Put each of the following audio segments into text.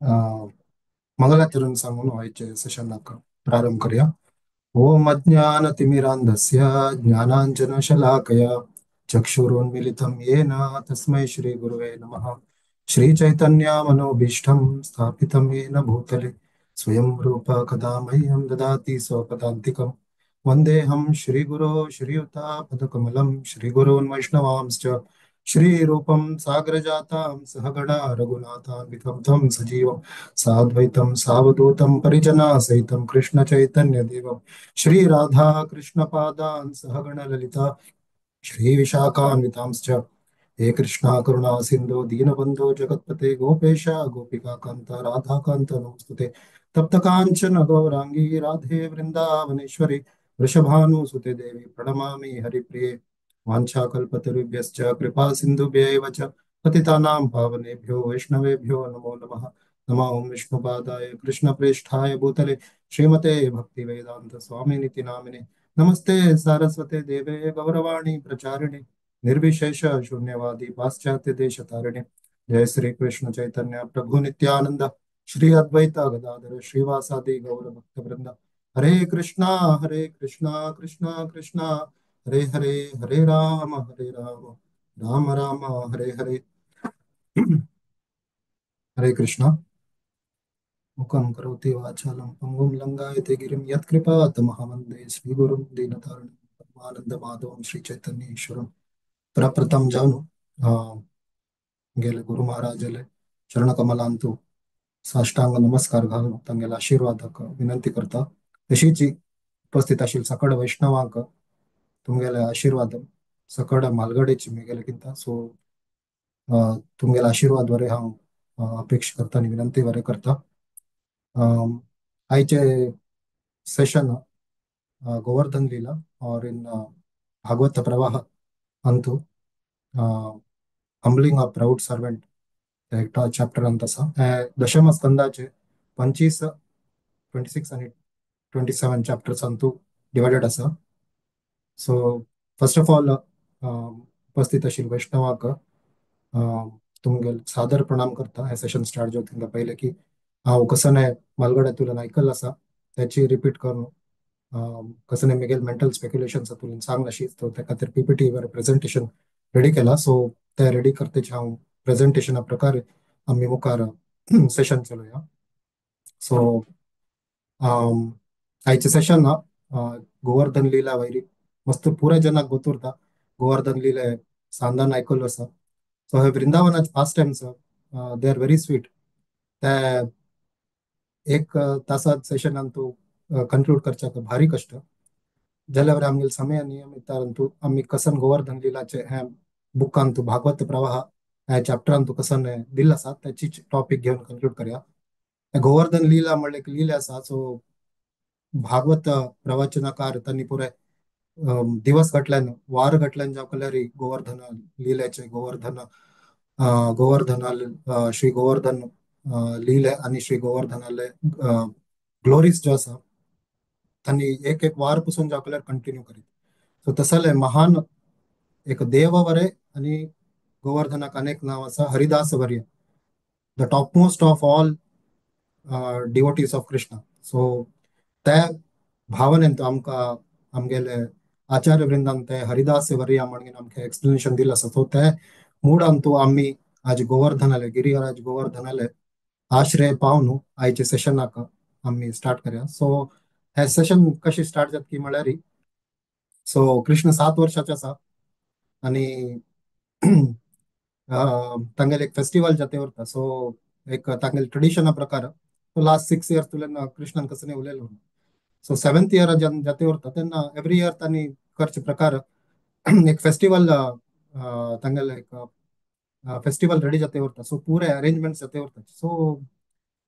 मंगलाचरण सांगून आयचे सेशनाक प्रारंभ करूया. ओम अज्ञानतिमिरान्धस्य ज्ञानांजनशलाकया चक्षुरुन्मिलितं येन तस्मै श्रीगुरुवे नमः. श्रीचैतन्यमनोभीष्टं स्थापितं येन भूतले स्वयं रूप कदा मह्यं ददाति स्वपदान्तिकं. वन्देऽहं श्रीगुरो श्रीयुतापदकमलं श्रीगुरून् वैष्णवांश्च श्रीरूपं सागरजातां सहगणा रघुनाथान्वितं तं सजीवं साद्वैतं सावधूतं परिजनासहितं कृष्णचैतन्यदेवं श्रीराधा कृष्णपादान् सहगणललिता श्रीविशाखान्वितांश्च. हे कृष्णा करुणा सिंधु दीनबंधो जगत्पते गोपेश गोपिकाकांत राधाकांत नमस्तुते. तप्त कांचन गौरांगी राधे वृंदावनेश्वरी वृषभानुसुते देवी प्रणमामि हरिप्रिये. वाञ्छाकल्पतरुभ्यश्च कृपा सिन्धुभ्यैव च पतितानां पावनेभ्यो वैष्णवेभ्यो नमो नमः. नमो ॐ विष्णुपादाय कृष्णप्रेष्ठाय भूतले श्रीमते भक्तिवेदान्त स्वामिनिति नामिने. नमस्ते सारस्वते देवे गौरवाणी प्रचारिणे निर्विशेष शून्यवादी पाश्चात्य देशतारिणे. जय श्री कृष्ण चैतन्य प्रभु नित्यानंद श्री अद्वैत गदाधर श्रीवासादि गौर भक्त वृंद. हरे कृष्णा कृष्णा कृष्णा हरे हरे, हरे राम राम राम हरे हरे. हरे कृष्णा. मुखं करोति वाचालं पंगुं लंघयते गिरिं यत्कृपा तमहं वंदे श्रीगुरुं दीनतारणं परमानंद माधवं श्री चैतन्येश्वरं. प्रप्रथम जाणू गेले गुरु महाराजले चरणकमलांतु साष्टांग नमस्कार घालून तांगेले आशीर्वादाक विनंती करता. तशीच उपस्थित आशिल्ले सकळ वैष्णवांक तुमगेले आशीर्वाद सकळ मालगडेची मेगेलेकिंत सो तुमगेले आशीर्वाद वरे हांव अपेक्षा करता आनी विनंती वरे करता. आयचे सेशन गोवर्धन लीला और इन भागवत प्रवाह अंतु हम्बलिंग अ प्राऊड सर्वंट एकटा चॅप्टर अंत आसा. दशम स्कंदाचे 25, 26 आनी 27 चॅप्टर्स अंतु डिवायडेड आसा. सो फर्स्ट ऑफ ऑल उपस्थित आशिल्ले वैष्णवाक तुमगेले सादर प्रणाम करता. हे सेशन स्टार्ट जावंक पयलें की हांव कसने मालगड्या तुलन आयकल्लो आसा त्याची रिपीट करून कसने मेगेल मेंटल स्पेक्युलेशन तुलन सांग नाशी तो त्या खातीर पीपीटी वर प्रेझेंटेशन रेडी केला. सो ते रेडी करतेच हांव प्रेझेंटेशना प्रकारे आमी मुखार सेशन चलोया. सो आयचे सेशन गोवर्धन लीला वयरी मस्त पुराय जनाक गोतुरता गोवर्धन लीला सांदान आयकल्लो आसा. सो हे वृंदावनाचे pastimes they are very sweet. ते एक तासात सेशनान तूं कंक्लूड करच्याक भारी कश्ट जाल्यार आमगेले समय नियमितांतू आमी कसन गोवर्धन लीलाचे हे बुकान तूं भागवत प्रवाह ह्या चॅप्टरान तूं कसन दिल्लो आसा त्याची टॉपीक घेवन कंक्लूड करया. गोवर्धन लीला म्हणल्यार एक लीला आसा. सो भागवत प्रवचनकार तांणी पुराय दिवस घातल्यान वार घातल्यान जावं गोवर्धन लीलाचे गोवर्धन गोवर्धन श्री गोवर्धन लीले आनी श्री गोवर्धनाले ग्लोरीज जो आसा तांणी एक एक वार पसून जावं कंटिन्यू करीत. सो तसले महान एक देव वरे आनी गोवर्धनाक अनेक नांव आसा हरिदास वर्य, the topmost of all devotees of Krishna. So त्या भावनेन आमकां आमगेले आचार्य वृंदान ते हरिदास वर्य म्हणून आमकां एक्सप्लेनेशन दिलां आसा. सो ते मुडान तूं आमी आज गोवर्धनाले गिरिराज गोवर्धनाले आश्रय पावन आयचे सेशनाक आमी स्टार्ट करया. सो हे सेशन कशी स्टार्ट जाता की म्हळ्यार सो कृष्ण 7 वर्षाचे आसा आनी तांगेले एक फेस्टिवल जाते उरता. सो एक तांगेले ट्रेडिशना प्रकार लास्ट 6 इयर्स तुल्यान कृष्णान कसं उलयलो. सो 7th year जाते उरता तेन्ना एवरी इयर तांणी करचे प्रकार एक फेस्टिवल तांगेले एक फेस्टिवल रेडी जाते उरता. सो पुरे अरेंजमेंट जाते उरता. सो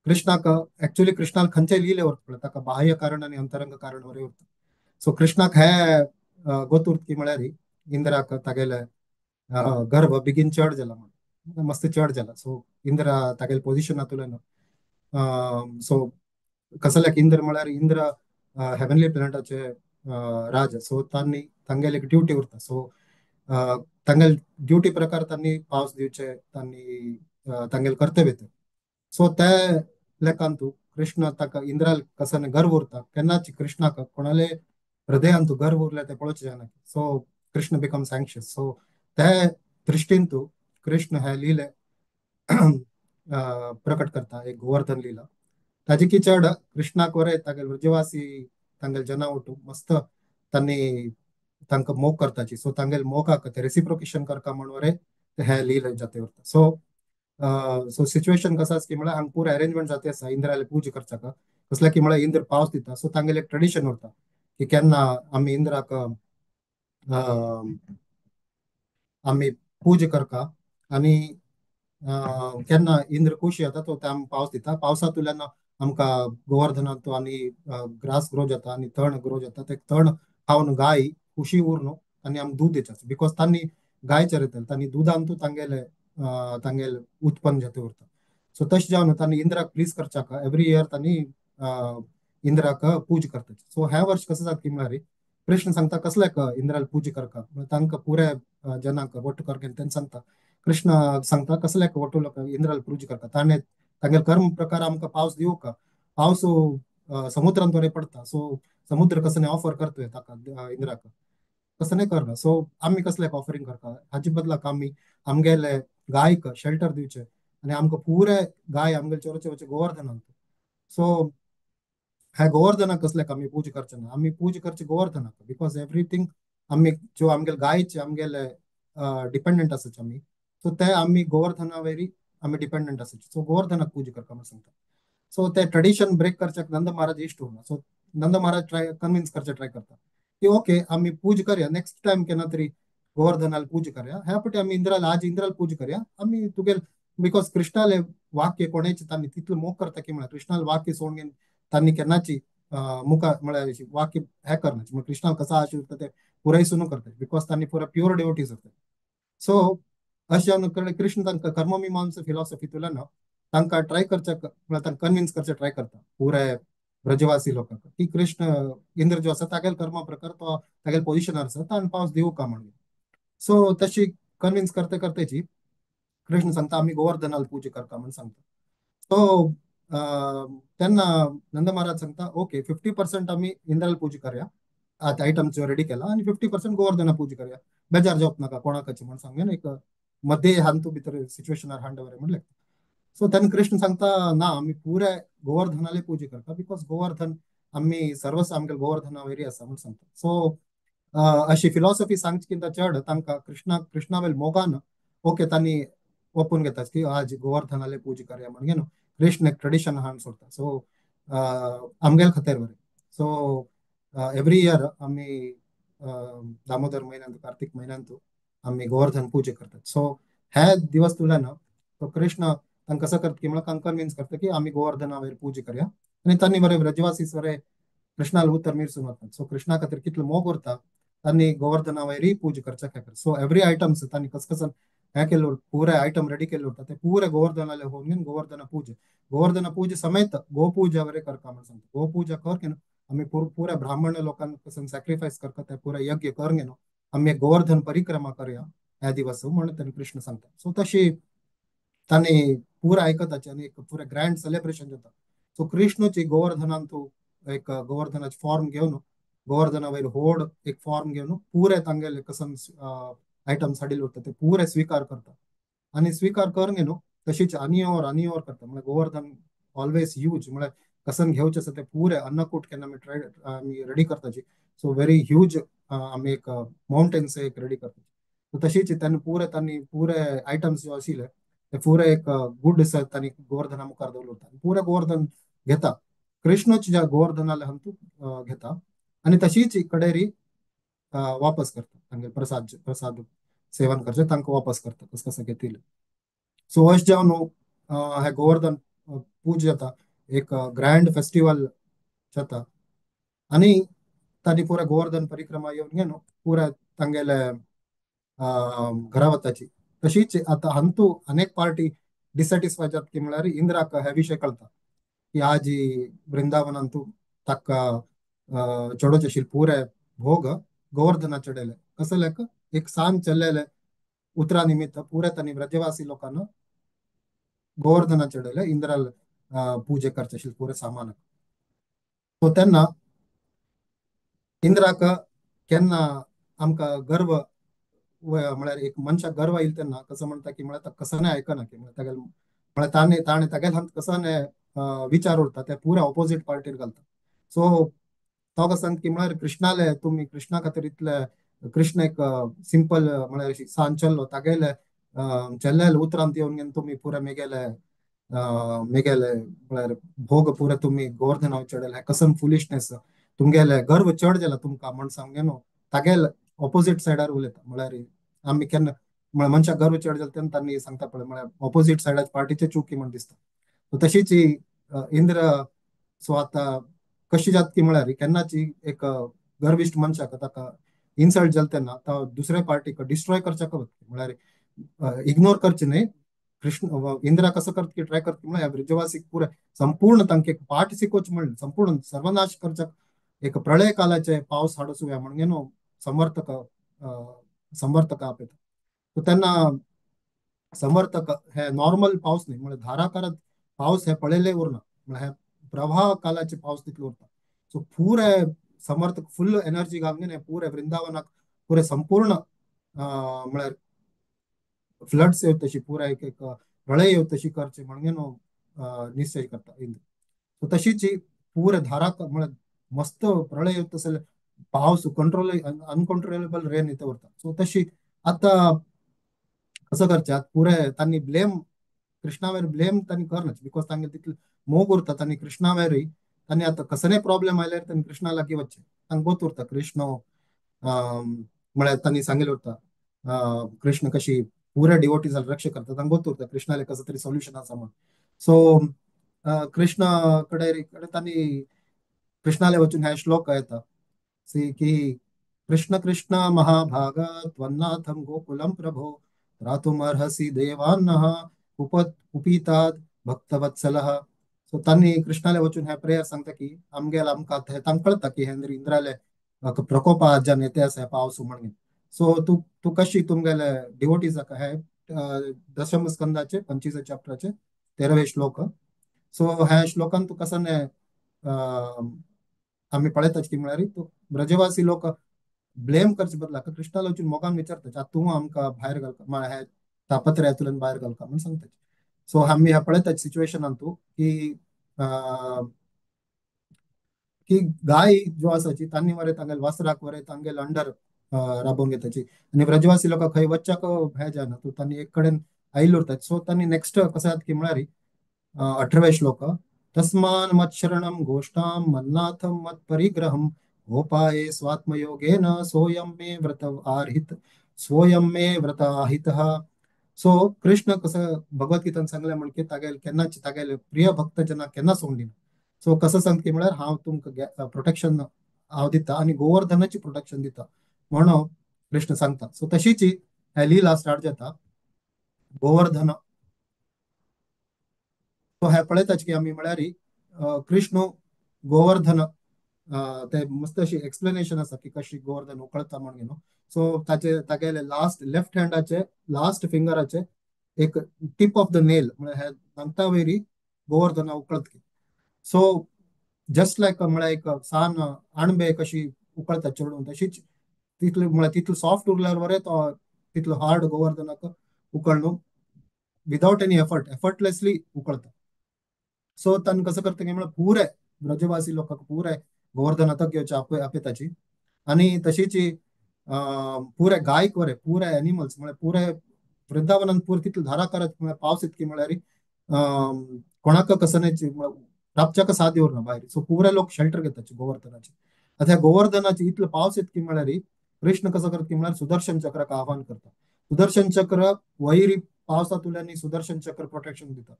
कृष्णाक एक्चुअली कृष्णाक खंयचे लिले उरता पळय ताका बाह्य कारण आनी अंतरंग कारण वरी उरता. सो कृष्णाक हे गोत उरता की म्हळ्यार इंद्राक तागेले गर्भ बेगीन चड जाला म्हण मस्त चड जाला. सो इंद्रा तागेले पोजिशना तुलन सो कसल्याक इंद्र म्हळ्यार इंद्र हेवनली प्लॅनेटाचे राज. सो तांणी तांगेले एक ड्युटी उरता. सो तांगेले ड्युटी प्रकार तांणी पावस दिवचे तांणी तांगेले कर्तव्य. सो ते लेखान तूं कृष्ण ताका इंद्राल कसन गर्व उरता केन्नाच कृष्णाक कोणाले हृदयान तूं गर्व उरले ते पळोवचें जायना. So Krishna becomes anxious. So ते दृश्टीन तूं कृष्ण हे लिले प्रकट करता एक गोवर्धन लीला. ताजे की चड कृष्णाक वरे तागेले व्रजवासी तांगेले जना ओटू मस्त तांणी तांकां मोग करताची. सो तांगेले मोगाक ते रेसिप्रोकेशन करता म्हण वरे हे लीला जाते उरता. सो सो सिच्युएशन कसं आसा की म्हळ्यार हांगा पुरो अरेंजमेंट जाते आसा इंद्राले पूजा करचाक कसल्या की म्हळ्यार इंद्र पावस दिता. सो तांगेले एक ट्रेडिशन उरता की केन्ना आमी इंद्राक आमी पूजा करता आनी केन्ना इंद्र खुशी जाता तो आमकां पावस दिता. पावसांतल्यान आमकां गोवर्धनांत आनी ग्रास ग्रो जाता आनी तण ग्रो जाता. ते तण खावन गाय खुशी उरनो आनी आमकां दूद दिता because तांणी गाय चरयतले तांणी दुदांतू तांगेले तांगेले उत्पन्न जाते उरता. सो तशें जावन तांणी इंद्राक प्लीज करचाक एवरी इयर तांणी इंद्राक पूजा करता. सो ह्या वर्स कसं जाता की म्हळ्यार कृष्ण सांगता कसल्याक इंद्राला पूजा करका तांकां पुऱ्या जनांक वट्ट करके तेन्ना सांगता कृष्ण सांगता कसल्याक वट्टू लोक इंद्राला पूजा करता ताणें तांगेले कर्म प्रकार आमकां पावस दिवका पावस समुद्रांत वरे पडटा. सो समुद्र कसं ऑफर करतोय ताका इंद्राक कसं नाही करना. सो आमी कसल्याक ऑफरिंग करता हाचे बदलाक आमी आमगेले गायक शेल्टर दिवचे आनी आमकां पुरे गाय आमगेले चोरचे वचे गोवर्धनांत. सो ह्या गोवर्धनाक कसल्याक आमी पूजा करचे ना, आमी पूजा करचे गोवर्धनाक because everything आमी ज्यो आमगेले गायचे आमगेले डिपेंडंट आसाचे आमी. सो ते आमी गोवर्धना वयरी आमी डिपेंडंट आसाचे. सो गोवर्धनाक पूजा करता म्हण सांगता. सो ते ट्रेडिशन ब्रेक करच्याक नंद महाराज इश्ट उरना. So Nanda Maharaj try convince करचे ट्राय करता की ओके आमी पूजा करया नेक्स्ट टायम केन्ना तरी गोवर्धनाला पूजा करया ह्या पटी आमी इंद्राला आज इंद्राला पूजा करया आमी तुगेल because कृष्णाले वाक्य कोणाचे तांणी तितलो मोग करता की म्हळ्यार कृष्णाले वाक्य सोडून घेवन तांणी केन्नाची मुखार म्हळ्यार वाक्य हे करना म्हळ्यार कृष्णाक कसा आशे उरता ते पुराय सुनू करता because तांणी पुरा प्युअर डेवोटीज उरता. सो अशें जावन कृष्ण तांकां कर्ममीमांस फिलॉसॉफीतल्यान तांकां ट्राय करच्याक म्हळ्यार तांकां कन्विन्स करचे ट्राय करता पुराय ब्रजवासी लोकांक की कृष्ण इंद्र जो आसा तागेले कर्मा प्रकार तो तागेले पोजिशनार आसा ताणें पावस दिवका म्हणून. सो तशी कन्विन्स करते करतेची कृष्ण सांगता आमी गोवर्धनाला पूजा करता म्हण सांगता. सो तेन्ना नंद महाराज सांगता ओके 50% आमी इंद्राला पूजा करया आतां आयटम जो रेडी केला आनी 50% गोवर्धना पूजा करया बेजार जावप नाका कोणाकाची म्हण सांगून एक मध्ये हांतू भितर सिच्युएशनार हांड बरें म्हणलें. सो तेन्ना कृष्ण सांगता ना आमी पुराय गोवर्धनाले पूजा करता because Govardhan आमी सर्वस आमगेले गोवर्धना वयरी आसा म्हण सांगता. सो अशी फिलॉसॉफी सांगची किंता चड तांकां कृष्णा कृष्णा वयल मोगान ओके तांणी ओपून घेता की आज गोवर्धनाले पूजा करया म्हणगे न्हू कृष्ण एक ट्रेडिशन हाडून सोडता. सो आमगेले खातीर बरें. सो एवरी इयर आमी दामोदर म्हयन्यांत कार्तीक म्हयन्यांत आमी गोवर्धन पूजा करतात. सो हे दिवस तुल्यान तो कृष्ण तांकां कसो करता की म्हळ्यार तांकां कन्विन्स करता की आमी गोवर्धना वयर पूजा करया आनी तांणी बरें व्रजवासी बरें कृष्णाले उतर मिरसून वतात. सो कृष्णा खातीर कितलो मोग उरता तांणी गोवर्धना वयरय पूजा करच्या खातीर. सो एवरी आयटम्स तांणी कस कसन हें केल्लें उरता पुराय आयटम रेडी केल्ले उरता ते पुराय गोवर्धनाले होवन घेवन गोवर्धना पूजा गोवर्धना पूजा समेत गोपूजा वरे करता म्हण सांगता. गोपूजा कर घेवन आमी पुराय ब्राह्मण लोकांक कसन सॅक्रिफायस करता ते पुराय यज्ञ कर घेवन आमी एक गोवर्धन परिक्रमा करया ह्या दिवस म्हणून तांणी कृष्ण सांगता. सो तशी तांणी पुराय आयकताचे आनी एक पुराय ग्रँड सेलेब्रेशन जाता. सो कृष्णची गोवर्धनांतू एक गोवर्धनाचे फॉर्म घेवन गोवर्धना वयर होड एक फॉर्म घेवन पुराय तांगेले कसन आयटम्स हाडिल्ले उरता ते पुराय स्विकार करता आनी स्विकार करून न्हू तशीच आनी और आनी और करता म्हळ्यार गोवर्धन ऑलवेज ह्यूज म्हळ्यार कसन घेवचें आसा ते पुराय अन्नकूट केन्ना आमी ट्राय आमी रेडी करताची. सो व्हेरी ह्यूज आमी एक माउंटेन्स एक रेडी करता. तशीच तांणी पुराय तांणी पुराय आयटम्स जे आशिल्ले ते पुराय एक गुड आसा तांणी गोवर्धना मुखार दवरले उरता पुराय गोवर्धन घेता कृष्णच ज्या गोवर्धनाले हंतू घेता आनी तशीच कडेरी वापस करता तांगेले प्रसाद प्रसाद सेवन करचे तांकां वापस करता कस कसं घेतिल्लें. सो अशें जावन हे गोवर्धन पूजा जाता एक ग्रँड फेस्टिवल जाता आनी तांणी पुराय गोवर्धन परिक्रमा येवन घेवन पुराय तांगेले घरा वताची. तशीच आतां हांतू अनेक पार्टी डिसॅटिस्फाय जाता की म्हळ्यार इंद्राक हे विशय कळटा की आज वृंदावनांतू ताका चडोवचे आशिल्ले पुराय भोग गोवर्धना चडयले कसल्याक एक सान चल्लेले उतरा निमित्त पुराय तांणी व्रजवासी लोकांना गोवर्धना चडयले इंद्राल पूजे करचे आशिल्ले पुरे सामान. सो तेन्ना इंद्राक केन्ना आमकां गर्व म्हळ्यार एक मनशाक गर्व आयिल्लो तेन्ना कसो म्हणटा की म्हळ्यार कसो नाही आयकना की म्हळ्यार तागेले म्हळ्यार ताणें ताणें तागेले हात कसो न्ही विचार उरता ते पुरे ऑपोजीट पार्टीर घालता. सो तो कसो सांगता की म्हळ्यार कृष्णाले तुमी कृष्णा खातीर इतले कृष्ण एक सिंपल म्हळ्यार सान चल्लो तागेले चल्लेले उतरांत येवन घेवन तुमी पुरे मेगेले मेगेले म्हळ्यार भोग पुरे तुमी गोवर्धनाव चडले कसम फुलिशनेस तुमगेले गर्व चड जाला तुमकां म्हण सांगगे न्हू तागेले ऑपोजीट सायडार उलयता. म्हळ्यार आमी केन्ना म्हळ्यार मनशाक गर्व चड जाला तेन्ना तांणी सांगता पळय म्हळ्यार ऑपोजीट सायडार पार्टीचे चुकी म्हण दिसता. तशीच ही इंद्र सो आतां कशी जाता की म्हळ्यार केन्नाच एक गर्विश्ट मनशाक ताका इन्सल्ट जाता तेन्ना तो दुसऱ्या पार्टीक डिस्ट्रॉय करच्याक वता म्हळ्यार इग्नोर करचे न्हय. कृष्ण इंद्रा कसो करता की ट्राय करता म्हळ्यार ब्रिजवासीक पुरे संपूर्ण तांकां एक पाठ शिकोवचें म्हणलें संपूर्ण सर्वनाश करच्याक एक प्रळय कालाचे पावस हाडोवया म्हणून न्हू समर्थक समर्थक आपयता. सो तेन्ना समर्थक हे नॉर्मल पावस न्हय म्हळ्यार धाराकारात पावस हे पळयले उरना म्हळ्यार हे प्रवाह कालाचे पावस तितले उरता. सो पुरे समर्थक फुल एनर्जी घालून हे पुरे वृंदावनाक पुरे संपूर्ण म्हळ्यार फ्लड्स येवत तशी पुरा एक एक प्रळय येवत तशी करचे म्हणून न्हू निश्चय करता इंद्र. सो तशीच पुरे धारा म्हळ्यार मस्त प्रळय येवत तसले पावस कंट्रोल अनकंट्रोलेबल रेन येत उरता. सो तशी आतां कसो करचे आतां पुरे तांणी ब्लेम कृष्णावेर ब्लेम तांणी करनाच because तांगे तितले मोग उरता तांणी कृष्णावेरूय तांणी आतां कसले प्रॉब्लेम आयल्यार तांणी कृष्णा लागीं वचचें तांकां गोत उरता कृष्ण म्हळ्यार तांणी सांगिल्लें उरता कृष्ण कशी पुरे डिवोटीज रक्षा करता तांकां गोत उरता कृष्णाले कसो तरी सोल्युशन आसा म्हण. सो कृष्ण कडे तांणी कृष्णाले वचून हे श्लोक येता सी की कृष्ण कृष्ण महाभाग त्वन्नाथं गोकुलं प्रभो त्रातुमर्हसि देवान्नः कुपीतात् भक्तवत्सलः. सो तांणी कृष्णाले वचून हे प्रेयर सांगता की आमगेल आमकां तांकां कळटा की हेंद्र इंद्राले प्रकोपा ज्यान येते आसा पावस म्हणून. सो तूं तूं कशी तुमगेले डिवोटीजाक हे दशम स्कंदाचे 25 चॅप्टराचे 13वे श्लोक. सो ह्या श्लोकान तूं कसो आमी पळयतात की म्हळ्यार तूं ब्रजवासी लोक ब्लेम करचे बदला कृष्णाला वचून मोगान विचारता तूं आमकां भायर घालता हे तापत्रयांतल्यान भायर घालता म्हण सांगता. सो आमी ह्या पळयतात सिच्युएशनान तूं की की गाय जो आसाची तांणी मरे तांगेले वासराक मरे तांगेले अंडर राबोवन घेताची आनी ब्रजवासी लोकां खंय वच्चाक हें जायना तूं तांणी एक कडेन आयिल्ले उरतात. सो तांणी नेक्स्ट कसो जाता की म्हळ्यार 18वे श्लोक तस्मान मत्शरणं गोष्ठां मन्नाथं मत्परिग्रहं गोपाये स्वात्मयोगेन सोऽयं मे व्रत आर्हित सोऽयं मे व्रत आहितः. सो कृष्ण कसं भगवद्गीतान सांगलें म्हण की तागेले केन्नाच तागेले प्रिय भक्त जना केन्ना सोडून दिना. सो कसं सांगता की म्हळ्यार हांव तुमकां प्रोटेक्शन हांव दिता आनी गोवर्धनाची प्रोटेक्शन दिता म्हणून कृष्ण सांगता. सो तशीच ही लीला स्टार्ट जाता गोवर्धन. सो हे पळयताच की आमी म्हळ्यार कृष्ण गोवर्धन ते मस्त अशी एक्सप्लेनेशन आसा की कशी गोवर्धन उकळता म्हणून न्हू. सो ताचे तागेले लास्ट लेफ्ट हँडाचे लास्ट फिंगराचे एक टिप ऑफ the nail म्हळ्यार हे दांता वयरी गोवर्धना उकळत की. सो जस्ट लायक म्हळ्यार एक सान अणबे कशी उकळता चेडून तशीच तितले म्हळ्यार तितलो सॉफ्ट उरल्यार बरें तो तितलो हार्ड गोवर्धनाक उकळनु विदाउट एनी एफर्ट एफर्टलेसली उकळता. सो तांकां कसो करता की म्हळ्यार पुरे ब्रजवासी लोकांक पुरे गोवर्धन आतां घेवचे आपयताची आनी तशीच पुरे गायक बरे पुरे एनिमल्स म्हळ्यार पुरे वृंदावनान पुरे तितले धाराकारत म्हळ्यार पावस इतकी म्हळ्यार कोणाक कसं राबच्याक साध्य उरना भायर. सो पुरे लोक शेल्टर घेताचे गोवर्धनाचे. आतां ह्या गोवर्धनाचे इतले पावस इतकी म्हळ्यार कृष्ण कसो करता की म्हळ्यार सुदर्शन चक्राक आव्हान करता. सुदर्शन चक्र वैरी पावसांतल्यानी सुदर्शन चक्र प्रोटेक्शन दिता.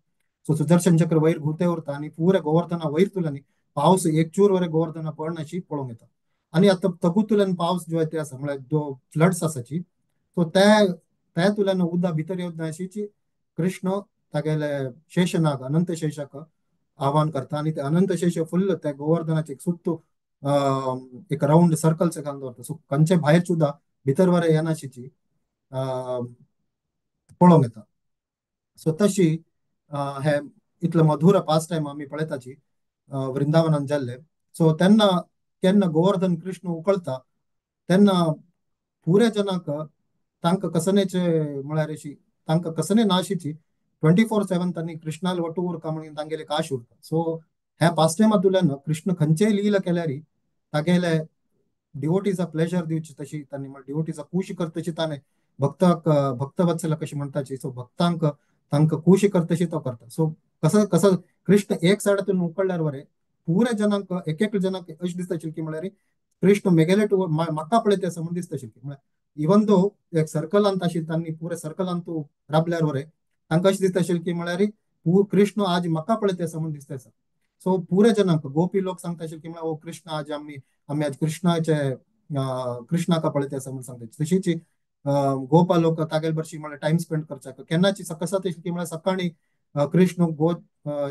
सो सुदर्शन चक्र वयर घुते उरता आनी पुरे गोवर्धना वयर तुल्यांनी पावस एक चूर वरे गोवर्धना पडनाशी पळोवंक येता. आनी आतां तगुतुल्यान पावस जो ते आसा म्हळ्यार जो फ्लड्स आसाची सो त्या तुल्यान उदक भितर येवना अशीची कृष्ण तागेले शेषनाग अनंत शेषाक आव्हान करता आनी ते अनंत शेष फुल्ल त्या गोवर्धनाचे एक सुत्तू एक रावंड सर्कल घालून दवरता. सो खंयचे भायर सुद्दां भितर वरे येनाशीची पळोवंक येता. सो तशी हे इतलो मधुर पास टायम आमी पळयताची वृंदावनान जाल्ले. सो तेन्ना केन्ना गोवर्धन कृष्ण उकळता तेन्ना पुऱ्या जनांक तांकां कसनेचे म्हळ्यार अशी तांकां कसने नाशीची 24/7 तांणी कृष्णाल वटू उरका म्हणून तांगेले काश उरता. सो ह्या पास टायमांतल्यान कृष्ण खंयचेय लीला केल्यार तागेले डिवोटीचा प्लेजर दिवची तशी तांणी डिवोटीचा खुश करतशी ताणें भक्ताक भक्तवत्सल कशी म्हणटाची. सो भक्तांक तांकां खुश करतशी तो करता. सो कसं कसं कृष्ण एक सायडातून उकळल्यार बरें पुऱ्या जनांक एक एक जनांक अशें दिसता आशिल्लें की म्हळ्यार कृष्ण मेगेले टू म्हाका पळयता आसा म्हूण दिसता आशिल्लें. म्हळ्यार इवन दो एक सर्कलांत आशिल्ले तांणी पुऱ्या सर्कलांत राबल्यार बरें तांकां अशें दिसता आशिल्लें की म्हळ्यार कृष्ण आज म्हाका पळयता आसा म्हूण दिसता आसा. सो पुऱ्या जनांक गोपी लोक सांगता आशिल्ले की म्हळ्यार ओ कृष्ण आज आमी आमी आज कृष्णाचे कृष्णाका पळयता आसा म्हूण सांगता. तशीच गोपा लोक तागेले बरशी म्हळ्यार टायम स्पेंड करच्याक केन्नाची कसा की म्हळ्यार सकाळी कृष्ण गो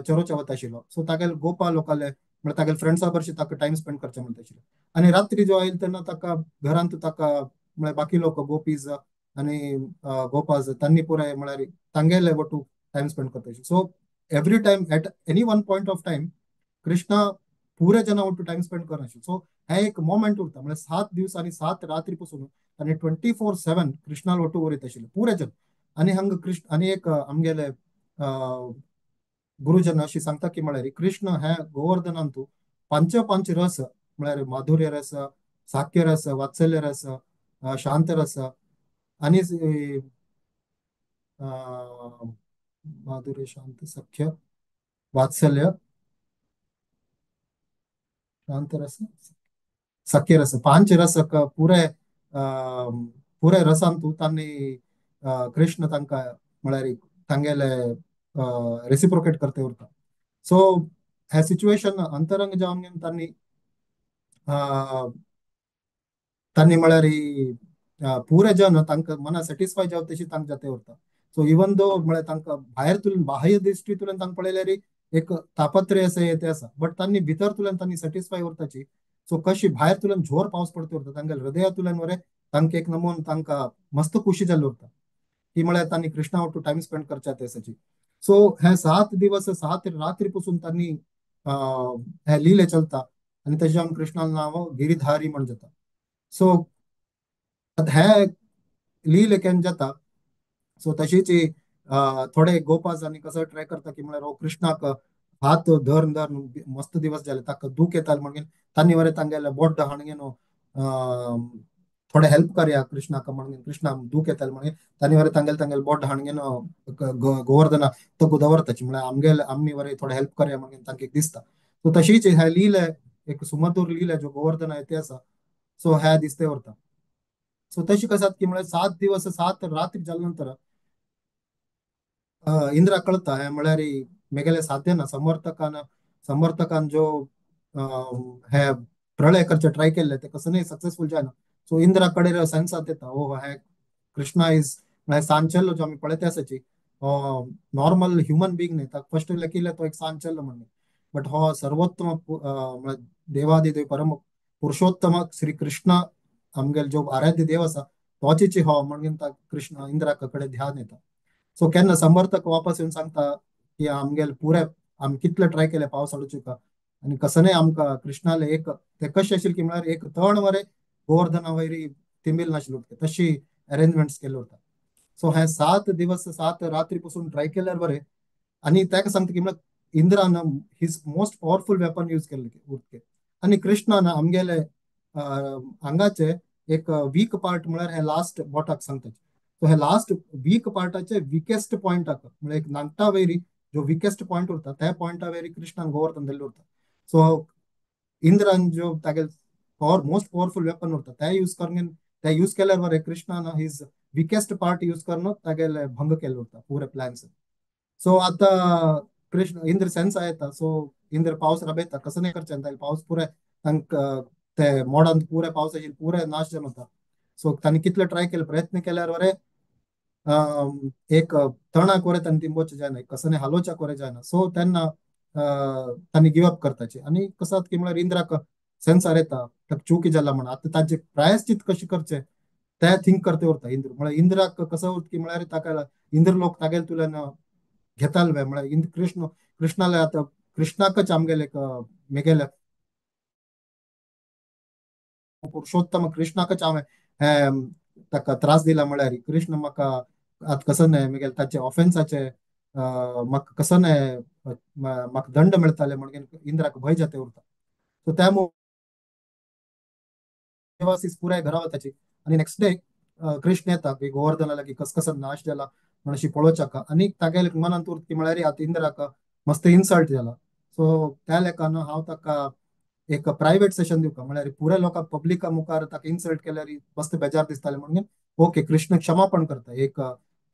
चरोच्या वता आशिल्लो. सो तागेले गोपा लोकाले म्हळ्यार तागेले फ्रेंड्सा बरशी ताका टायम स्पेंड करचें म्हणटा आशिल्लो. आनी रात्री जो आयल तेन्ना ताका घरांत ताका म्हळ्यार बाकी लोक गोपीज आनी गोपाज तांणी पुराय म्हळ्यार तांगेले वटू टायम स्पेंड करता आशिल्लो. So every time at any one point of time Krishna पुऱ्या जना वटू टायम स्पेंड करनाशिल्लो. सो हें एक मोमेंट उरता म्हळ्यार 7 दिवस आनी 7 रात्री पसून आनी 24/7 कृष्णाल वटू उरयत आशिल्ले पुरे जन. आनी हांगा कृष्ण आनी एक आमगेले गुरुजन अशी सांगता की म्हळ्यार कृष्ण हे गोवर्धनांतू पंच पंच रस म्हळ्यार माधुर्य रस, साख्य रस, वात्सल्य रस, शांत रस आनी माधुर्य, शांत, सख्य, वात्सल्य, शांत रस, सख्य रस, 5 रस पुरे पुरे रसांतू तांणी कृष्ण तांकां म्हळ्यार तांगेले रेसिप्रोकेट करते उरता. सो हे सिच्युएशन अंतरंग जावन तांणी तांणी म्हळ्यार पुरे जन तांकां मना सॅटिस्फाय जावं तशी तांकां जाते उरता. सो इवन दो म्हळ्यार तांकां भायर तुलन बाह्य दृश्टींतल्यान तांकां पळयल्यार एक तापत्रय अशें येते आसा, बट तांणी भितर तुलन तांणी सॅटिस्फाय उरताची. सो कशी भायर तुलन जोर पावस पडते उरता तांगेले हृदयांतल्यान वरे तांकां एक नमून तांकां मस्त खुशी जाल्ली उरता की म्हळ्यार तांणी कृष्णा वटू टायम स्पेंड करच्या तेसाची. सो हे 7 दिवस 7 रात्री पसून तांणी हे लिले चलता आनी तेजे जावन कृष्णाल नांव गिरिधारी म्हण जाता. सो हे लिले केन्ना जाता सो तशीच थोडे गोपाज आनी कसो ट्राय करता की म्हळ्यार हो कृष्णाक हात धरून धरून मस्त दिवस जाले ताका दूख येताले म्हणून तांणी वरे तांगेले बोट हाणगेन थोडे हेल्प करया कृष्णाक म्हणून कृष्णा दूख येताले म्हणून तांणी वरे तांगेले तांगेले बोट हाणगेन गोवर्धना तो दवरताची म्हळ्यार आमगेले आमी वरे थोडे हेल्प करया म्हणून तांकां एक दिसता. सो तशीच हे लिले एक सुमधूर लिले जो गोवर्धना येते आसा सो हे दिसते उरता. सो तशी कसात की म्हळ्यार 7 दिवस 7 रात्री जाल्या नंतर इंद्रा कळता हे म्हळ्यार मेगेले साध्य ना समर्थकान समर्थकान जो हे प्रळय करचे ट्राय केल्ले ते कसं नाही सक्सेसफुल जायना. सो इंद्रा कडेन सेन्सात येता ओ हे कृष्णा is म्हळ्यार सांचल्लो जो आमी पळयता आसाची नॉर्मल ह्युमन बिंग न्ही, ताका फर्स्ट लेखिल्ले तो एक सांचल्लो म्हणून, बट हो सर्वोत्तम म्हळ्यार देवादिदेव परम पुरुषोत्तम श्री कृष्ण आमगेले जो आराध्य देव आसा तोचीची हो म्हणून कृष्ण इंद्रा कडेन ध्यान येता. सो केन्ना समर्थक वापस येवन सांगता की आमगेले पुरे आमी कितले ट्राय केले पावस हाडूं तुका आनी कसं नाही आमकां कृष्णाले एक ते कशें आशिल्लें की म्हळ्यार एक तण वरे गोवर्धना वयरी तिंबील नाशिल्ले उरता तशी अरेंजमेंट्स केल्ले उरता. सो हे 7 दिवस 7 रात्री पसून ट्राय केल्यार बरें आनी ताका सांगता की म्हळ्यार इंद्रान his most powerful weapon use केल्ले उरते आनी कृष्णान आमगेले हांगाचे एक वीक पार्ट म्हळ्यार हे लास्ट बोटाक सांगता. सो हे लास्ट वीक पार्टाचे विकेस्ट पॉयंटाक म्हळ्यार एक नांगटा वयरी जो विकेस्ट पॉयंट उरता त्या पॉयंटा वयरी कृष्णान गोवर्धन दिल्ले उरता. सो इंद्रान जो तागेले पावर मोस्ट पावरफुल वेपन उरता ते यूज करून ते यूज केल्यार बरें कृष्णान his weakest part use करून तागेले भंग केल्ले उरता पुरे प्लॅन्स. सो आतां कृष्ण इंद्र सेन्स येता. सो इंद्र पावस राबयता कसं नाही करचें तागेले पावस पुरे तांकां ते मोडान पुरे पावस आशिल्ले पुरे नाश जावन वता. सो तांणी कितले ट्राय केले प्रयत्न केल्यार बरें एक तणाक वरे तांणी तिंबोवचें जायना कसं नाही हालोवच्याक वरे जायना. सो तेन्ना तांणी गिव अप करताचे आनी कसं की म्हळ्यार इंद्राक सेन्सार येता ताका चुकी जाला म्हण आतां ताचे प्रायश्चित कशें करचें ते थिंक करते उरता इंद्र म्हळ्यार इंद्राक कसं उरता की म्हळ्यार ताका इंद्र लोक तागेले तुल्यान घेताल म्हळ्यार कृष्ण कृष्णाले आतां कृष्णाकच आमगेले मेगेले पुरुषोत्तम कृष्णाकच हांवें ताका त्रास दिला म्हळ्यार कृष्ण म्हाका आतां कसो न्हय मेगेले ताचे ऑफेन्साचे म्हाका कसो न्हय म्हाका दंड मेळटाले म्हणून इंद्राक भंय जाते उरता. सो त्या पुराय घरा वताची आनी नेक्स्ट डे कृष्ण येता की गोवर्धना लागीं कसकसन नाश जाला म्हण अशी पळोवच्याक आनी तागेले मनांत उरता की म्हळ्यार आतां इंद्राक मस्त इन्सल्ट जाला. सो त्या लेखान हांव ताका एक प्रायवेट सेशन दिवका म्हळ्यार पुराय लोकांक पब्लिका मुखार ताका इन्सल्ट केल्यार मस्त बेजार दिसताले म्हणून ओके कृष्ण क्षमापण करता एक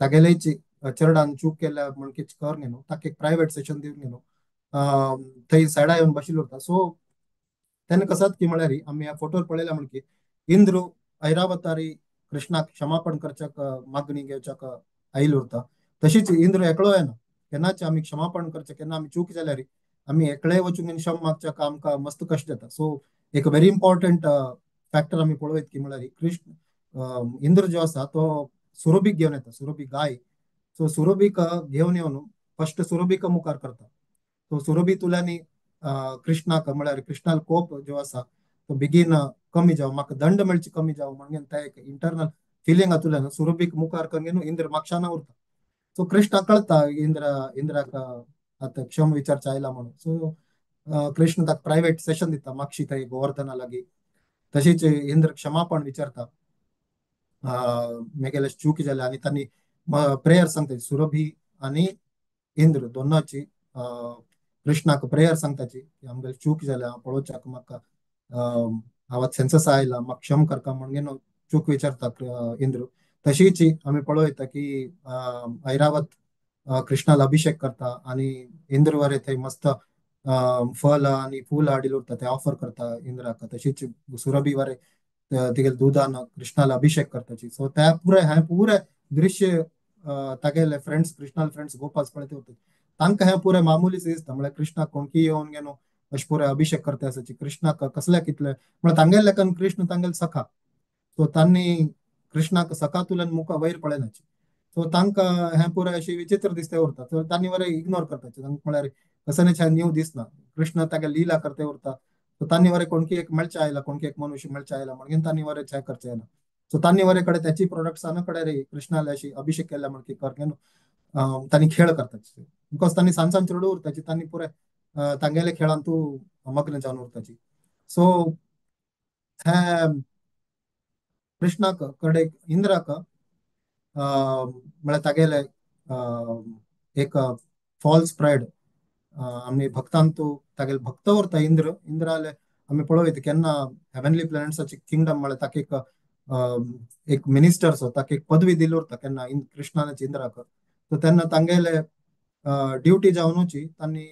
तागेलेची चरडान चूक केल्या म्हण कितें कर न्ही ताका एक प्रायवेट सेशन दिवन न्ही थंय सायडा येवन बशिल्लो उरता. सो तेन्ना कसात की म्हळ्यार आमी ह्या फोटोर पळयल्या म्हण की इंद्र ऐरावतारी कृष्णाक क्षमापण करच्याक मागणी घेवच्याक आयिल्लो उरता. तशीच इंद्र एकलो येना केन्नाच आमी क्षमापण करचें केन्ना आमी चूक जाल्यार आमी एकले वचून क्षम मागच्याक आमकां मस्त कश्ट जाता. सो एक व्हेरी इम्पॉर्टंट फॅक्टर आमी पळोवयत की म्हळ्यार कृष्ण इंद्र जो आसा तो सुरभीक घेवन येता, सुरभी गाय. सो सुरभीक घेवन येवन फर्स्ट सुरभीक मुखार करता. सो सुरभी तुल्यांनी कृष्णाक म्हळ्यार कृष्णाल कोप जो आसा तो बेगीन कमी जावं म्हाका दंड मेळची कमी जावं म्हणून ते एक इंटरनल फिलिंग हातूंतल्यान सुरभीक मुखार करून इंद्र मागशाना उरता. सो कृष्णाक कळटा इंद्राक आतां क्षम विचारचें आयला म्हणून. सो कृष्ण ताका प्रायवेट सेशन दिता मागशी थंय गोवर्धना लागीं. तशीच इंद्र क्षमापण विचारता मेगेले चूक जाल्या आनी तांणी प्रेयर सांगता सुरभी आनी इंद्र दोनाची कृष्णाक प्रेयर सांगताची की आमगेले चूक जाल्या पळोवच्याक म्हाका आवाज सेन्सस आयला म्हाका क्षम करका म्हणून चूक विचारता इंद्र. तशीच आमी पळोवता की ऐरावत कृष्णाला अभिषेक करता आनी इंद्र वरे थंय मस्त फल आनी फूल हाडिल्लें उरता ते ऑफर करता इंद्राक. तशीच सुरभी वरे तिगेले दुदान कृष्णाला अभिषेक करताची. सो त्या पुराय हें पुराय दृश्य तागेले फ्रेंड्स कृष्णाले फ्रेंड्स गोपास पळयत उरता तांकां हें पुराय मामुलीच दिसता म्हळ्यार कृष्णाक कोणकी येवन गेलो अशें पुराय अभिषेक करता आसाची कृष्णाक कसल्या कितले म्हळ्यार तांगेले लेखन कृष्ण तांगेले सखा. सो तांणी कृष्णाक सखा तुल्यान मुखा वयर पळयनाची. सो तांकां हें पुराय अशी विचित्र दिसते उरता. सो तांणी वरे इग्नोर करताचे तांकां म्हळ्यार कसलेच न्यू दिसना कृष्ण तागे लीला करते उरता. सो तांणी वरे कोणकी एक मेळचे आयला कोणकी एक मनुष्य मेळचे आयला म्हणून तांणी वरे छाय करचे ना. सो तांणी वरे कडेन त्याची प्रोडक्ट्सान कडेन रे कृष्णाले अशी अभिषेक केला म्हण की कर तांणी खेळ करतात because तांणी सान सान चेडूं उरताची तांणी पुराय तांगेले खेळान तूं मग्न जावन उरताची. सो हें कृष्णाक कडे इंद्राक म्हळ्यार तागेले एक फॉल्स प्रायड आमी भक्तांतू तागेले भक्त उरता इंद्र इंद्राले आमी पळोवयता केन्ना हेवनली प्लॅनेट्साची किंगडम म्हळ्यार ताका एक एक मिनिस्टर ताका एक पदवी दिली उरता केन्ना कृष्णानाची इंद्राक. सो तेन्ना तांगेले ड्युटी जावनूची तांणी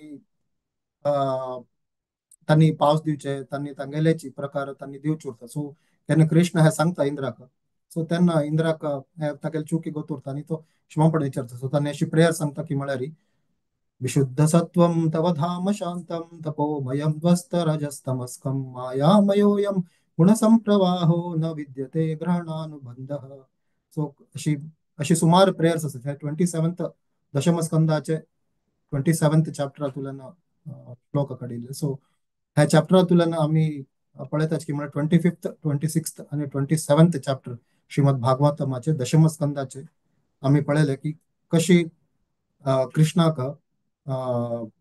तांणी पावस दिवचे तांणी तांगेलेची प्रकार तांणी दिवचे उरता. सो तेन्ना कृष्ण हें सांगता इंद्राक. सो तेन्ना इंद्राक तागेले चुकी गोत उरता आनी तो क्षमापण विचारता. सो तांणी अशी प्रेयर सांगता की म्हळ्यार विशुद्ध सत्वं तव धाम शांतं तपोमयं ध्वस्तरजस्तमस्कं मायामयोऽयं गुणसंप्रवाहो न विद्यते ग्रहणानुबंधः. सो अशी अशी सुमार प्रेयर्स आसात. हे 27th दशमस्कंदाचे 27th चॅप्टरांतल्यान श्लोक काडिल्ले. सो ह्या चॅप्टरांतल्यान आमी पळयतात की म्हळ्यार 25th 26th आनी 27th chapter श्रीमद भागवतमाचे दशमस्कंदाचे आमी पळयले की कशी कृष्णाक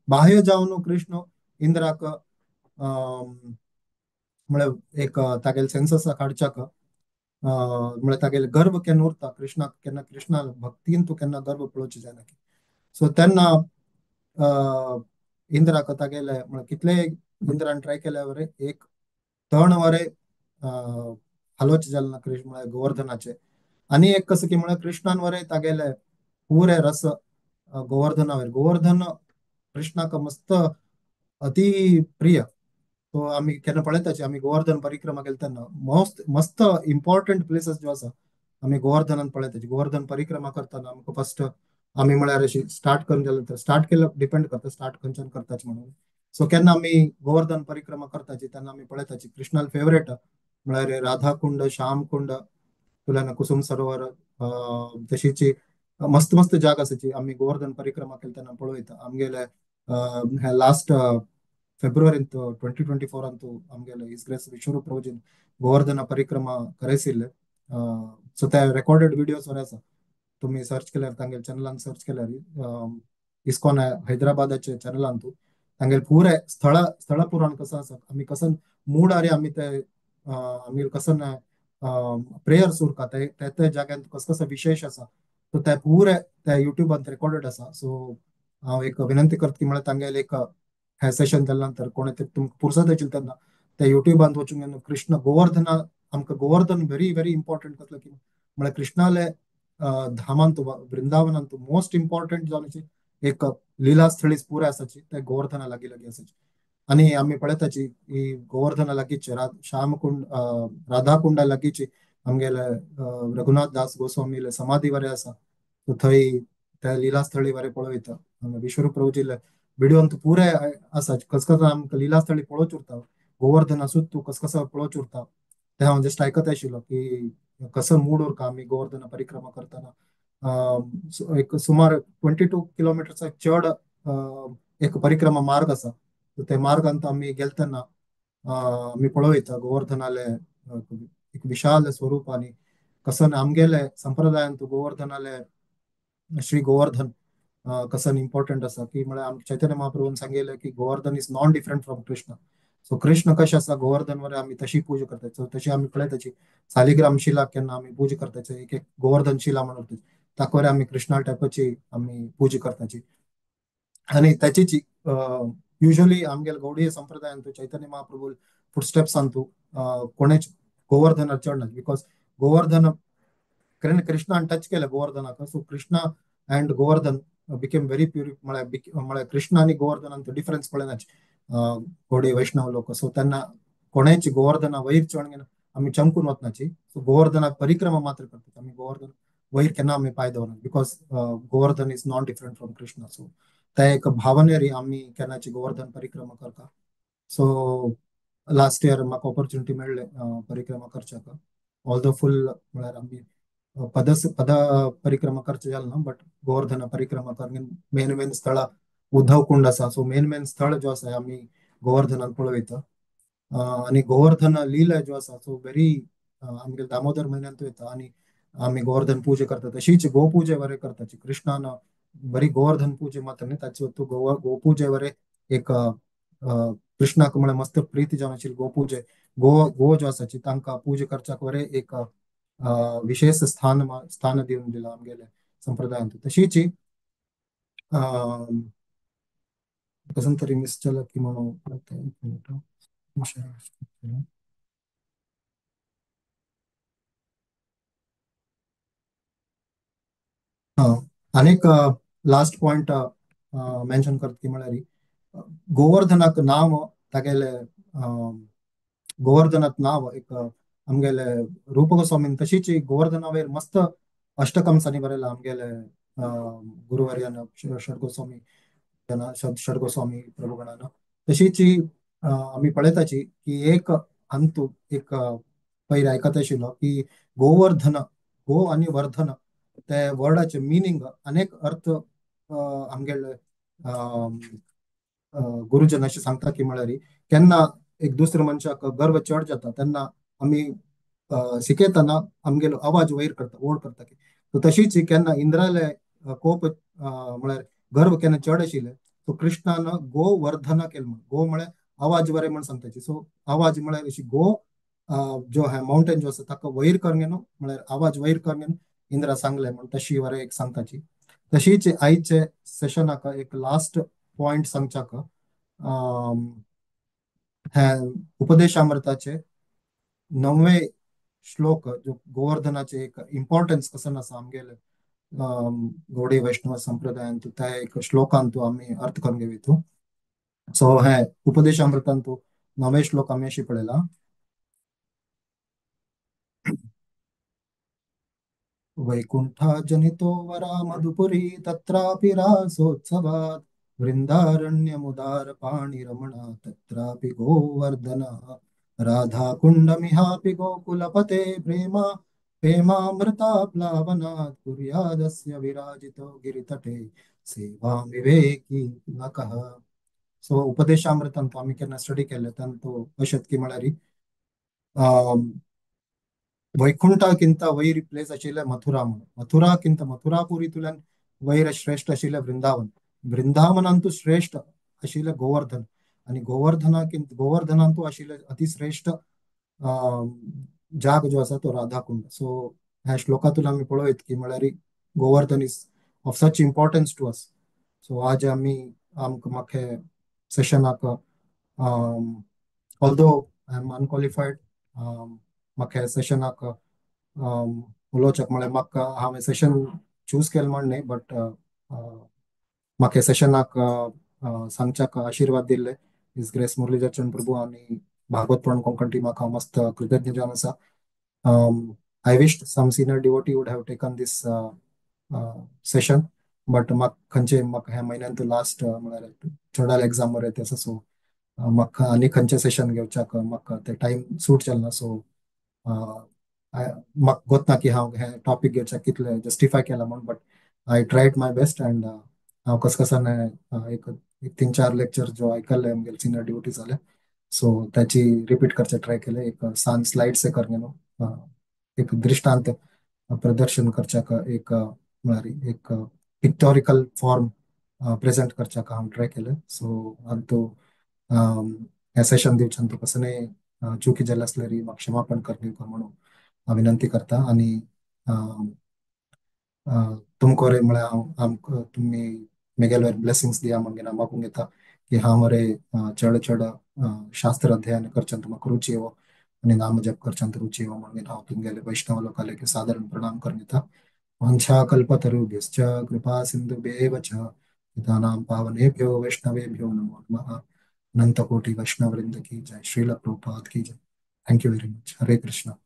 बाह्य जावन कृष्ण इंद्राक म्हळ्यार एक तागेले सेन्सस काडच्याक म्हळ्यार तागेले गर्व केन्ना उरता कृष्णाक केन्ना कृष्णा भक्तीन तूं केन्ना गर्व पळोवचें जायना. सो तेन्ना इंद्राक तागेले म्हळ्यार कितले इंद्रान ट्राय केल्या वरे एक तण वरे हालोवचें जालें ना कृष्ण म्हळ्यार गोवर्धनाचे. आनी एक कसं की म्हळ्यार कृष्णान वरे तागेले पुरे रस गोवर्धनावर गोवर्धन कृष्णाक मस्त अति प्रिय. तो आमी केन्ना पळयताची आमी गोवर्धन परिक्रमा केली तेन्ना मस्त मस्त इम्पॉर्टंट प्लेसीस ज्यो आसा आमी गोवर्धनान पळयताची. गोवर्धन परिक्रमा करतना आमकां फर्स्ट आमी म्हळ्यार अशी स्टार्ट करून जाल्यार तर स्टार्ट केलं डिपेंड करता स्टार्ट खंयच्यान करताची म्हणून. सो केन्ना आमी गोवर्धन परिक्रमा करताची तेन्ना आमी पळयताची कृष्णाल फेवरेट म्हळ्यार राधाकुंड श्यामकुंड तुल्यान कुसुम सरोवर तशीच मस्त मस्त जागा आसाची आमी गोवर्धन परिक्रमा केले तेन्ना पळयता. आमगेले हे लास्ट फेब्रुवारींत 2024 अंतू आमगेले his grace विश्वरूप प्रभुजीन गोवर्धन परिक्रमा करयसिल्ले. सो ते रेकॉर्डेड विडियोज वर आसा, तुमी सर्च केल्यार तांगेले चॅनलान सर्च केल्यार इस्कॉन हैदराबादाचे चॅनलांतू तांगेले पुरे स्थळ स्थळ पुराण कसं आसा, आमी कसन मूड आरे आमी ते आमी कसन प्रेयर्स उरका ते ते जाग्यान कस कसो विशेष आसा, सो ते पुरे ते युट्यूबांत रेकॉर्डेड आसा. सो हांव एक विनंती करता की म्हळ्यार तांगेले एक हे सेशन केल्या नंतर कोणे तुमकां पुरसत आशिल्लें तेन्ना ते युट्यूबांत वचून कृष्ण गोवर्धना, आमकां गोवर्धन व्हेरी व्हेरी इम्पॉर्टंट कसलो की म्हळ्यार कृष्णाले धामांतू वृंदावनांतू मोस्ट इम्पॉर्टंट जावन एक लीला स्थळी पुरे आसाची ते गोवर्धना लागीं लागीं आसाची. आनी आमी पळयताची ही गोवर्धना लागींच श्यामकुंड राधाकुंडा लागींची आमगेले रघुनाथ दास गोस्वामीले समाधी वरे आसा, थंय त्या लीला स्थळी वरे पळयता. विश्वरूप प्रभुजीले विडियोंत पुरे आसा कसकस आमकां लीला स्थळी पळोवच उरता, गोवर्धन आसूत तूं कसकस पळोवच उरता. ते हांव जस्ट आयकत आशिल्लो की कसो मूड उरका आमी गोवर्धन परिक्रमा करतना. एक सुमार 22 किलोमिटरचा चड एक परिक्रमा मार्ग आसा, ते मार्गांत आमी गेले तेन्ना आमी पळयता गोवर्धनाले एक विशाल स्वरूप. आनी कसन आमगेले संप्रदायांत गोवर्धनाले श्री गोवर्धन कसन इम्पॉर्टंट आसा की म्हळ्यार आमकां चैतन्य महाप्रभून सांगिल्लें की Govardhan is non different from Krishna. So Krishna कशें आसा गोवर्धन वर आमी तशी पूजा करतात. सो तशी आमी पळयताची सालिग्राम शिला केन्ना आमी पूजा करताची, एक एक गोवर्धन शिला म्हणून ताका आमी कृष्णा टायपाची आमी पूजा करताची. आनी ताचीच युजली आमगेले गौडीय संप्रदायांतू चैतन्य महाप्रभू फुटस्टेप्सांतू कोणेच गोवर्धनार चडना, because Govardhan कृष्णान टच केलें गोवर्धनाक. So Krishna and Govardhan became very pure, म्हळ्यार कृष्ण आनी गोवर्धनांत डिफरन्स पळयनाच गौडीय वैष्णव लोक. सो तेन्ना कोणेच गोवर्धना वयर चड आमी चमकून वचनाची. सो गोवर्धनाक परिक्रमा मात्र करतात आमी, गोवर्धन वयर केन्ना आमी पांय दवरना, because Govardhan is not different from Krishna. So त्या एक भावनेरी आमी केन्नाची गोवर्धन परिक्रमा करता. सो लास्ट इयर म्हाका ऑपॉर्च्युनिटी मेळ्ळे परिक्रमा करच्याक, ऑल्दो फूल म्हळ्यार आमी पद पद परिक्रमा करचें जालें ना, बट गोवर्धन परिक्रमा करून मेन मेन स्थळां उद्धव कुंड आसा, सो मेन मेन स्थळ जो आसा आमी गोवर्धनान पळयता. आनी गोवर्धन लीला जो आसा सो व्हेरी आमगे दामोदर म्हयन्यांत वयता आनी आमी गोवर्धन पूजा करता. तशीच गोपूजे वरे करताची कृष्णान बरी गोवर्धन पूजे मात्र न्ही, ताचे तूं गोपूजे वरे एक कृष्णाक म्हळ्यार मस्त प्रीती जावन आशिल्ली गोपूजे गो गो जो आसाची तांकां पूजा करच्याक वरे एक विशेष स्थान स्थान दिवन दिला आमगेले संप्रदायांत. तशीच कसन तरी मिस जाला की म्हणून. आनीक लास्ट पॉयंट मेन्शन करता की म्हळ्यार गोवर्धनाक नांव तागेले गोवर्धनाक नांव एक आमगेले रूप गोस्वामीन तशीच गोवर्धना वयर मस्त अष्टकमसांनी बरयला आमगेले गुरुवर्यान षड गोस्वामी षड गोस्वामी प्रभुगणान. तशीच आमी पळयताची की एक अंतू एक पयर आयकत आशिल्लो की गोवर्धन गो आनी वर्धन ते वर्डाचे मिनींग अनेक अर्थ आमगेले गुरुजन अशें सांगता की म्हळ्यार केन्ना एक दुसऱ्या मनशाक गर्व चड जाता तेन्ना आमी शिकयतना आमगेलो आवाज वयर करता ओड करता की. तशीच केन्ना इंद्राले कोप म्हळ्यार गर्व केन्ना चड आशिल्ले सो कृष्णान गोवर्धन केलें म्हण, गो म्हळ्यार आवाज बरे म्हण सांगताची. सो आवाज म्हळ्यार अशी गो जो है माउंटेन जो आसा ताका वयर करून न्हू म्हळ्यार आवाज वयर करून इंद्रा सांगले म्हण तशी वरे एक सांगताची. तशीच आयचे सेशनाक एक लास्ट पॉयंट सांगच्याक हे उपदेशामृताचे 9वे श्लोक जो गोवर्धनाचे एक इम्पॉर्टन्स कसन आसा आमगेले गौडी वैष्णव संप्रदायांतू त्या एक श्लोकांतू आमी अर्थ करून घेवतू. सो हे उपदेशामृतांतू 9वे श्लोक आमी अशी पळयला. वैकुंठा जनितो वरा मधुपुरी तत्रापि रासोत्सवात् वृंदारण्यमुदार पाणिरमणा तत्रापि गोवर्धनः राधाकुंडमिहापि गोकुलपते प्रेमा प्रेमामृताप्लावनात् कुर्यादस्य विराजितो गिरितटे सेवा विवेकी नकः. सो उपदेशामृतांत आमी केन्ना स्टडी केल्ले तांतू अशेंच की म्हळ्यार वैकुंठाकिंत वैर प्लेस आशिल्लें मथुरा म्हणून, मथुराकिंत मथुरापुरींतल्यान वैर श्रेश्ठ आशिल्लें वृंदावन, वृंदावनांतू श्रेश्ठ आशिल्लें गोवर्धन आनी गोवर्धनाकिंत गोवर्धनांतू आशिल्लें अतिश्रेश्ठ जाग जो आसा तो राधाकुंड. सो ह्या श्लोकांतून आमी पळयत की म्हळ्यार Govardhan is of such importance to us. So आज आमी आमकां म्हाका सेशनाक ऑल्दो I am unqualified म्हाका सेशनाक उलोवच्याक म्हळ्यार म्हाका हांवें सेशन चूज केलें म्हण न्हय, बट म्हाका सेशनाक सांगच्याक आशिर्वाद दिल्ले his grace Muralidhar Prabhu आनी भागवत पुराण कोंकण टिमाक हांव मस्त कृतज्ञ जावन आसा. I wish some senior devotee would have taken this session, but म्हाका खंयचे म्हाका ह्या म्हयन्यांत लास्ट म्हळ्यार चडाल एग्जाम बरें आसा, सो म्हाका आनी खंयचे सेशन घेवच्याक म्हाका ते टायम सूट जालें ना. सो म्हाका गोत ना की हांव हे टॉपीक घेवच्याक कितले जस्टिफाय केला म्हूण, but I tried my best and हांव कसकसाने एक 3-4 लेक्चर जो आयकल्ले आमगेले सिनियर डिवोटी जाले, सो ताची रिपीट करचे ट्राय केले. एक सान स्लायड्स कर न्हू, एक दृष्टांत प्रदर्शन करच्याक एक म्हळ्यार एक पिक्टोरिकल फॉर्म प्रेजेंट करच्याक हांव ट्राय केले. सो अंतू हे सेशन दिवच्यान तूं कसने चुकी जाल्ले आसल्यार म्हाका क्षमापण कर म्हणून विनंती करता. आनी तुमकां रे म्हळ्यार हांव आमकां तुमी मेगेल्यार ब्लेसिंग्स दिया म्हणून हांव मागूंक येता की हांव रे चड चड शास्त्र अध्ययन करच्यांत म्हाका रुची येवो आनी नाम जप करच्यांत रुची येवो म्हणून हांव तुमगेले वैष्णव लोकांक साधारण प्रणाम करून येता. वाञ्छा कल्पतरुभ्यश्च कृपा सिन्धुभ्येव च पतितानां पावनेभ्यो वैष्णवेभ्यो नमो नमः. अनंत कोटि वैष्णव वृंद की जय, श्रील प्रभुपाद की जय. Thank you very much. Hare Krishna.